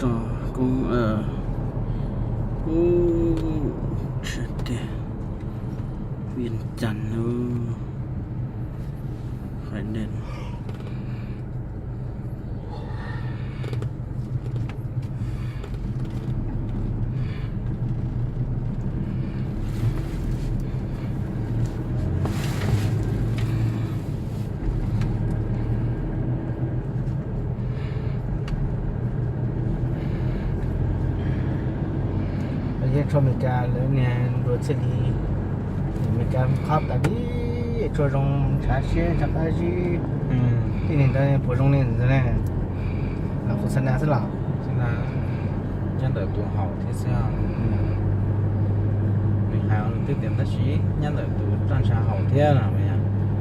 Tso koob, ub, tsis tiag, Vias Cas lub Khais Dej. Yeej tshuav Amelikas lawv niag npluag txhiaj li, Amelikas qhov tas li, tshuav zoo ntshav siab ntshav qab zib. Tib neeg ntawd puas zoo li ntawd ne? Los kuv xav na xwb los. Nyob ntawm tus haus thiab xwb. Nws hais twb tias tab sis nyob ntawm tus raj ntsha haus thiab no.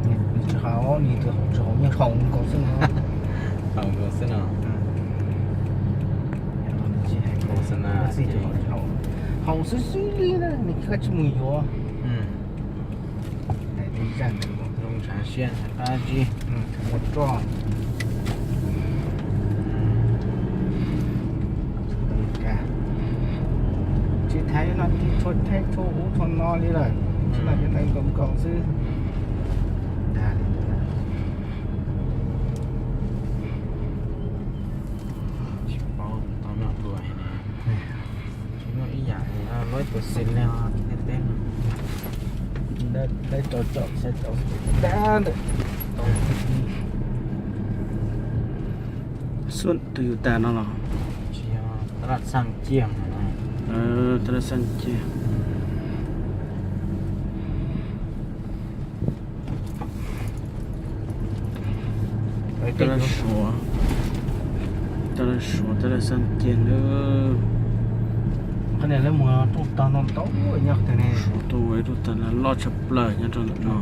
Nws tsis haus, nws tus haus tsis haus, nyob haus nkaus xwb no. Haus nkaus xwb no. Haus xwb xwb li na, nws koj tsis mus yuav. Zoo ntshav siab ntshav qab zib. Ua roj. Tsis thaiv no, tsis tshua thaij tshua huv tshua no li lawm, tsis no ces nqe nkaus nkaus xwb. Tsis paub tau noj dua. Tsis muaj ib yam li lawv tus xis li tej teb no. Lawv tau tsom xyov tau dab ntawm xub tus yus tas no los. Tsis yog, tab laj xaj ciaj no. Tab laj xaj ciaj. Tab laj Suav, tab laj Suav, tab laj xaj ciaj na. Qhov niag lawv muag rooj tog ntau ntau nyob qhov twg ne? Suav tuaj ua ib lub tab laj loj tshaj plaws nyob rau ntawm no.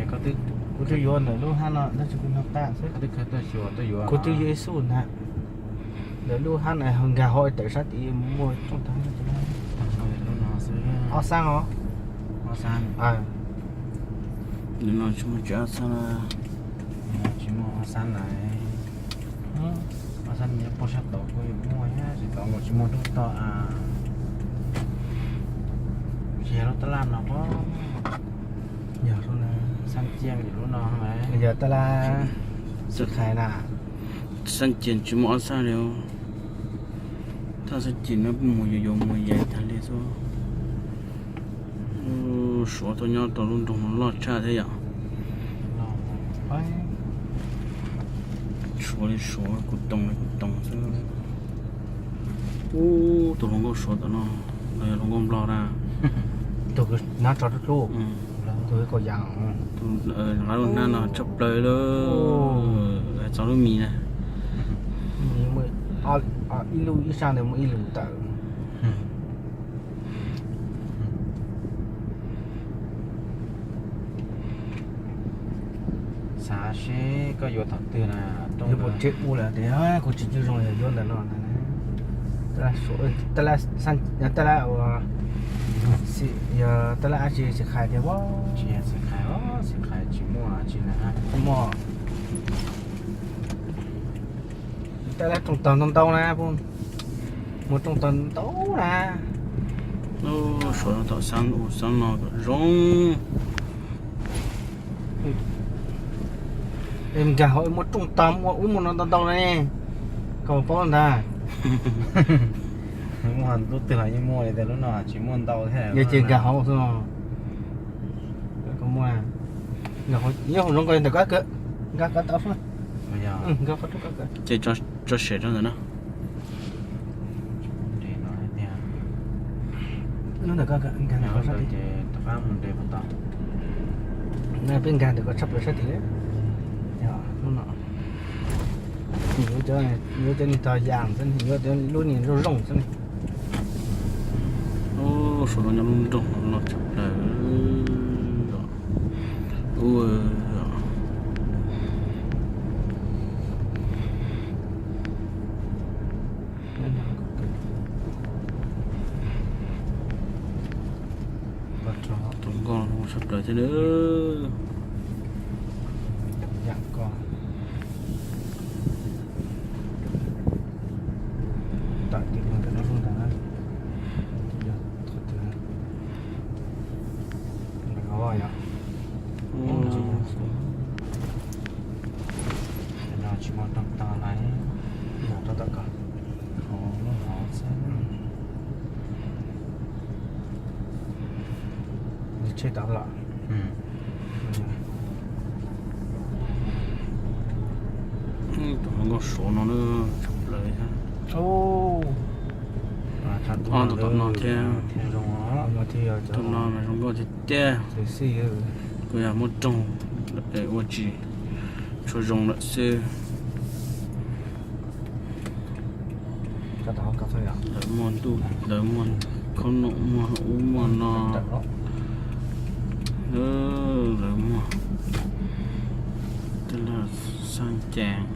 Kuv twb yuav ntawm lub hab no tab sis kuv nyob qab xwb. Kuv twb yuav ib xub ntag. Ntawm lub hab no nkag hauv tawm sab tid muaj rooj tog. Ob xab os. Ob xab. Ntawm no tsis muaj tsev ob xab na. Tsis muaj ob xab na. Ob xab nyob puag sab tod kuj yuav muaj, sab tod los tsis muaj rooj tog a. Tsis yog lub tab laj no pob. Yog lub no, xab ciaj yog lub no. Yog tab laj Xab Khais na. Xab ciaj tsis muaj ob xab li. Tab xab ciaj no mus yuav yuav mus yais tag li xwb. Suav tuaj nyob rau lub nroog no loj tshaj thiab yom. Suav li Suav, kuv toom li kuv toom xwb. Ub, tus hluas nkauj Suav tom no, los yog hluas nkauj Nplog na. Tus nab tso hlub hlub, tus kaum yam, nqa lub hnab no tshaj plaws li, txog lub mis na. Ib lub ib sab ntawd muaj ib lub tawm. Xav seb koj yuav thaum twg na. Yuav puas tseb ub lawm tias kuv tsis ncaj zoo yog yuav ntawm no. Tab laj, tab laj ua, yog tab laj ab tsi Xab Khais tiag. Tsis yog Xab Khais, Xab Khais tsis muaj tsis na. Tsis muaj. Tab laj rooj tog ntau ntau na, muaj rooj tog ntau na. Suav no tom xab ub xab no kom zoo. Nkag hauv muaj rooj tog muaj ub muaj no ntau ntau na, koj paub ntag. Muaj lub twg los yeej muaj li, tias lub no tsis muaj ntau thiab. Yog ces nkag hauv xwb. Koj muaj, nkag hauv, nyob hauv zoov ko ntawm koj kawg, nkag koj tau xwb. Nkag koj tau koj kawg. Ces tso sem rau ntawm no. Lub ntawm koj nkag ntawm koj sab tid. Peb nkag ntawm koj tshaj plaws sab tid. Lub no. Yuav cov niag tog yam xwb, yuav cov lub niag zoo zoo xwb ne. Suav no nyob lub nroog no loj tshaj plaws. Tus nkauj no tshaj plaws thiab lawm. Yam ko. Mos rau tod lawm. Mos rau tom ko. Hov lub hov xwb. Nws tsheb tod los. Tus hluas nkauj Suav no na, tshaj plaws thiab. Ob tug tom no thiab. Tus no mas zoo nkauj tiag tiag. Kuj yog muab roog ua tsis tshua zoo lawm xwb. Lawv muaj ntuj, lawv muaj khaub noom, muaj ub muaj no. Lawv muaj tej laj xab ces.